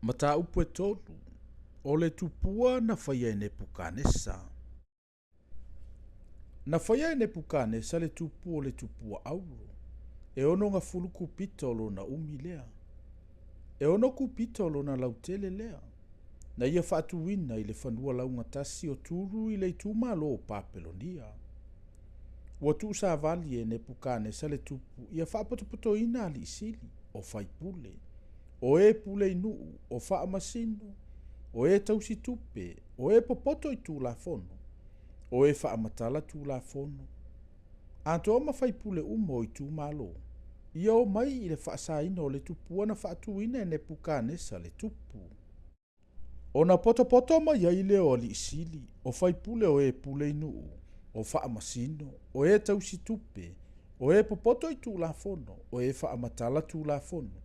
Mataupu e tolu, o le tupua na faia e Nepukanesa. Na faia e Nepukanesa le tupu o le tupua auro, e 60 kupita o lona umi lea. E 6 kupita o lona lautele lea. Na ia faatuina i le fanua laugatasi o Turu i le itumalo o Papelonia. Ua tuusavali e Nepukanesa le tupu ia faapotopotoina alii sili, o faipule, o e pule i nuu, o faamasino, o e tausi tupe, o e popoto i tulafono, o e faamatala tulafono, atoa ma faipule uma o itumalo, ia omai i le faasaina o le tupua na faatuina e Nepukanesa le tupu. Ona potopoto mai ai lea o alii sili, o faipule o e pule i nuu, o faamasino, o e tausi tupe, o e popoto i tulafono, o e faamatala tulafono,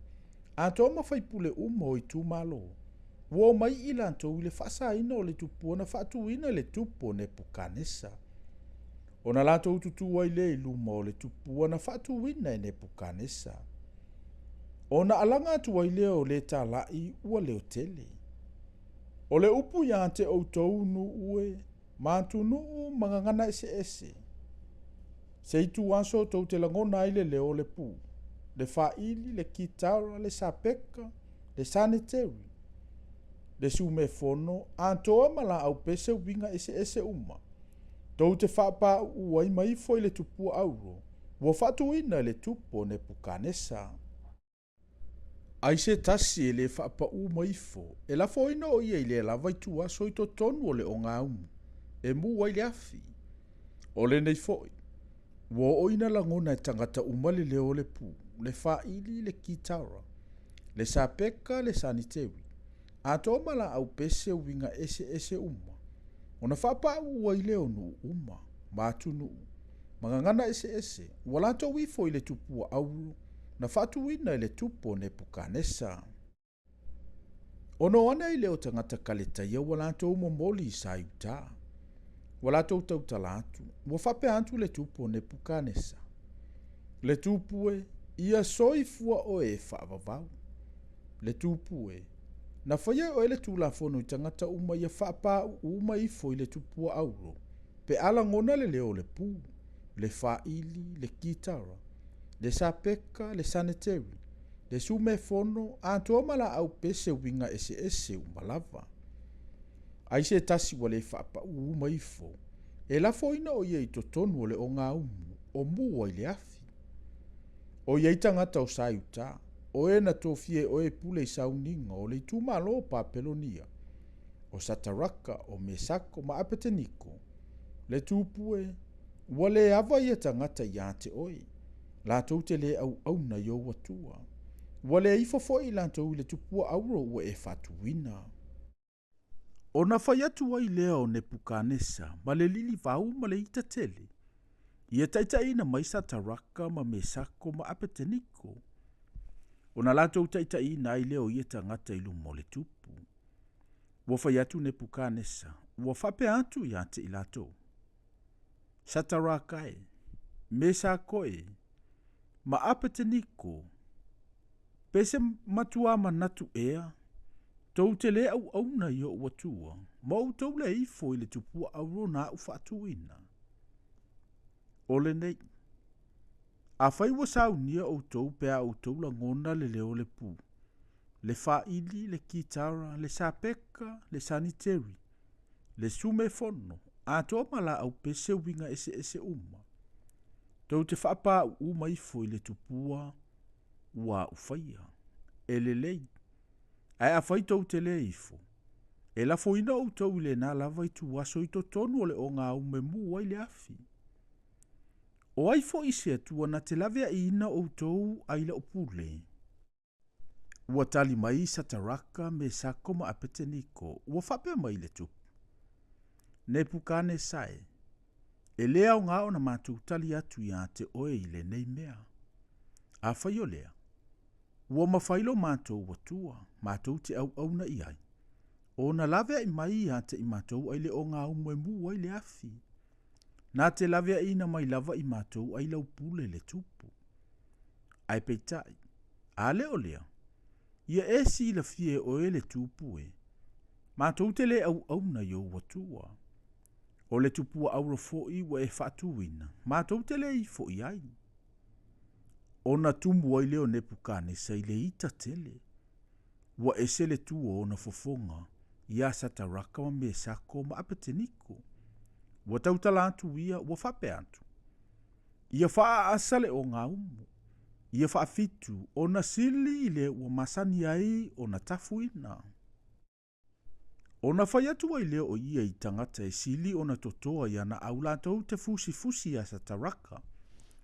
atoa ma faipule uma o itumalo, ua omai i latou i le faasaina o le tupua na faatuina e le tupu o Nepukanesa. Ona latou tutū ai lea i luma o le tupua na faatuina e Nepukanesa. Ona alaga atu ai lea o le talai ua leotele. O le upu ia te outou nuu e, ma atunuu ma gagana eseese. Se ituaso tou te lagona ai le leo o le pū, le faaili, le kitara, le sapeka, le saneteri, le sumefono, atoa ma laau pese uiga eseese uma. Tou te faapauu ai ma ifo i le tupua auro, ua faatuina e le tupu o Nepukanesa. Ai se tasi e le faapaū ma ifo, e lafoina o ia i lea lava ituaso i totonu o le ogaumu, e mu ai le afi. O lenei foi, ua oo ina lagona e tagata uma le leo o le pū, le faaili, le kitara, le sapeka, le saniteri, atoa ma laau pese uiga eseese uma. Ona faapauu ai lea o nuu uma, ma atunuu, ma gagana eseese, ua latou ifo i le tupua auro, na faatuina e le tupu o Nepukanesa. Ona o ane ai lea o tagata Kaletaia ua latou momoli i Saiutā. Ua latou tautala atu, ua faapea atu le tupu o Nepukanesa. Le tupu e, ia soifua oe e faavavau. Le tupu e, na faia e oe le tulafono i tagata uma ia faapauu ma ifo i le tupua auro, pe a lagona le leo o le pū, le faaili, le kitara, le sapeka, le saneteri, le sumefono, atoa ma laau pese uiga eseese uma lava. Ai se tasi ua le faapauu ma ifo, e lafoina o ia i totonu o le ogaumu, o mu ai le afi. O ia i tagata o Saiutā, o e na tofia e oe e pule i sauniga o le itumalo o Papelonia, o Sataraka, o Mesako ma Apeteniko, le tupu e, ua le ava ia tagata ia te oe, latou te le auauna i ou atua. Ua le ifo foi i latou i le tupua auro ua e faatuina. Ona fai atu ai lea o Nepukanesa ma le lilivau ma le ita tele, ia taitaiina mai Sataraka ma Mesako ma Apeteniko. Ona latou taitaiina ai lea o ia tagata i luma o le tupu. Ua fai atu Nepukanesa, ua faapea atu ia te i latou. Sataraka e, Mesako e, ma Apeteniko, pe se matua manatu ea, tou te le auauna i ou atua, ma outou le ifo i le tupua auro na au faatuina. O lenei, afai ua saunia outou pe a outou lagona le leo o le pū, le faaili, le kitara, le sapeka, le saniteri, le sumefono, atoa ma laau pese uiga eseese uma. Tou te faapauu ma ifo i le tupua ua au faia. E lelei, ae afai tou te le ifo, e lafoina outou i lena lava ituaso i totonu o le ogaumu e mu ai le afi. O ai foi se atua na te laveaiina outou ai lau pule. Ua tali mai Sataraka, Mesako ma Apeteniko, ua faapea mai le tupu. Nepukanesa e, e le aoga ona matou tali atu ia te oe i lenei mea. Afai o lea, ua mafai lo matou atua, matou te auauna i ai, ona laveai mai ia te i matou ai le ogaumu e mu ai le afi. Na te laveaiina mai lava i matou ai lau pule le tupu. Ae peitai, a le o lea, Ia e silafia e oe le Tupu e, matou te le auauna i ou Atua. O le tupua auro foi ua e faatuina, matou te le ifo i ai. Ona tumu ai lea o Nepukanesa i le ita tele. Ua ese le tu o ona fofoga ia Sataraka ma Mesako ma Apeteniko. Ua tautala atu ia, ua faapea atu, Ia faaasa le ogaumu, ia faafitu ona sili i le ua masani ai ona tafuina. Ona fai atu ai lea o ia i tagata e sili ona totoa i ana au latou te fusifusi iā Sataraka,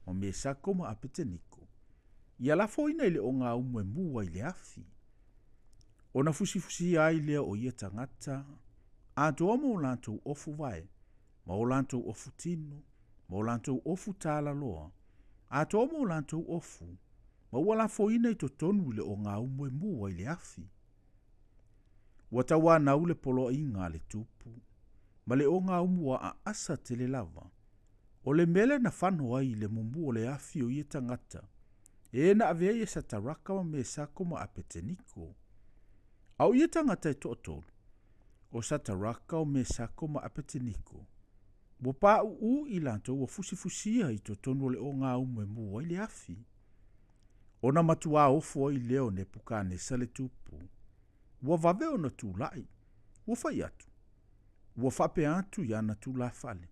ma Mesako ma Apeteniko, ia lafoina i le ogaumu e mu ai le afi. Ona fusifusia ai lea o ia tagata, atoa ma o latou ofu vae, ma o latou ofu tino, ma o latou ofu talaloa, atoa ma o latou ofu, ma ua lafoina i totonu i le ogaumu e mu ai le afi. Ua tauanau le poloaiga a le tupu, ma le ogaumu ua aasa tele lava. O le mea lea na fano ai i le mumu o le afi o ia tagata, e na avea ai e Sataraka ma Mesako ma Apeteniko. A o ia tagata e toatolu, o Sataraka, o Mesako ma Apeteniko, ua pauu i latou ua fusifusia i totonu o le ogaumu e mu ai le afi. Ona matuā ofo ai lea o Nepukanesa le tupu, ua vave ona tulai, ua fai atu, ua faapea atu i ana tulafale,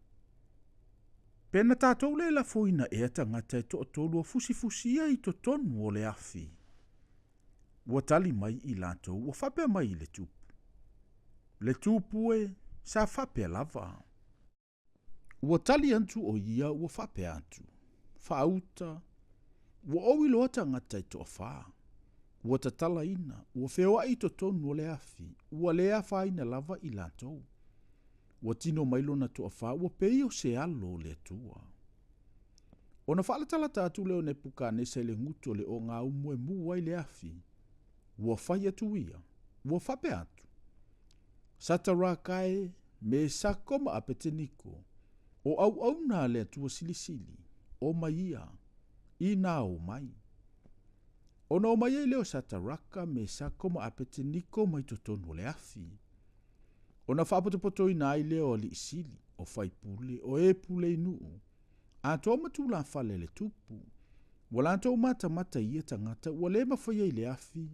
Pe na tatou le lafoina ea tagata e toatolu ua fusifusia i totonu o le afi? Ua tali mai i latou ua faapea mai i le tupu, Le tupu e, sa faapea lava. Ua tali atu o ia ua faapea atu, Faauta, ua ou iloa tagata e toafa, ua tatalaina, ua feoai i totonu o le afi, ua le afaina lava i latou. Ua tino mai lona toafa, ua pei o se alo o le Atua. Ona faalatalata atu lea o Nepukanesa i le gutu o le ogaumu e mu ai le afi, ua fai atu ia, ua faapea atu, Sataraka e, Mesako ma Apeteniko, o auauna a le Atua Silisili, omai ia, inā omai. Ona omai ai lea o Sataraka, Mesako ma Apeteniko mai totonu o le afi. Ona faapotopotoina ai lea o alii sili, o faipule, o e pule i nuu, atoa ma tulafale a le tupu. Ua latou matamata i ia tagata ua le mafaia i le afi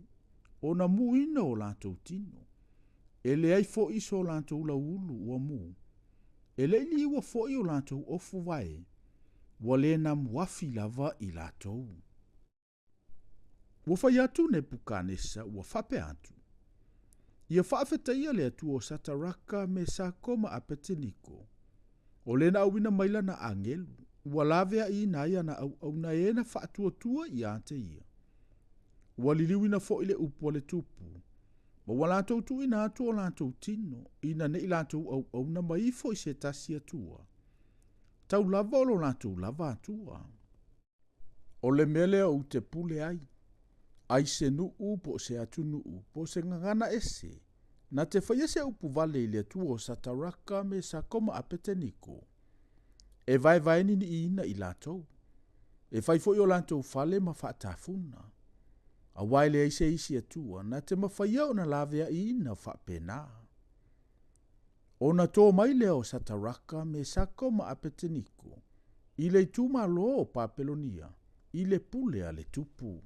ona muina o latou tino. E leai foi so latou lauulu ua mu. E le i liua foi o latou ofu vae, ua le namuafi lava i latou. Ua fai atu Nepukanesa ua faapea atu, Ia faafetaia le Atua o Sataraka, Mesako ma Apeteniko, o lena auina mai lana agelu, ua laveaiina ai ana auauna e na faatuatua ia te ia. Ua liliuina foi le upu a le tupu, ma ua latou tuuina atu o latou tino, ina ne i latou auauna mai ifo i se tasi Atua, tau lava o lo latou lava Atua. O le mea lea ou te pule ai, ai se nuu po o se atunuu po o se gagana ese, na te faia se upu vale i le Atua o Sataraka, Mesako ma Apeteniko, e vaevaeniniiina i latou, e fai foi o latou fale ma faatafuna, aua e leai se isi Atua na te mafaia ona laveaiina faapena. Ona tō mai lea o Sataraka, Mesako ma Apeteniko i le itumalo o Papelonia i le pule a le tupu.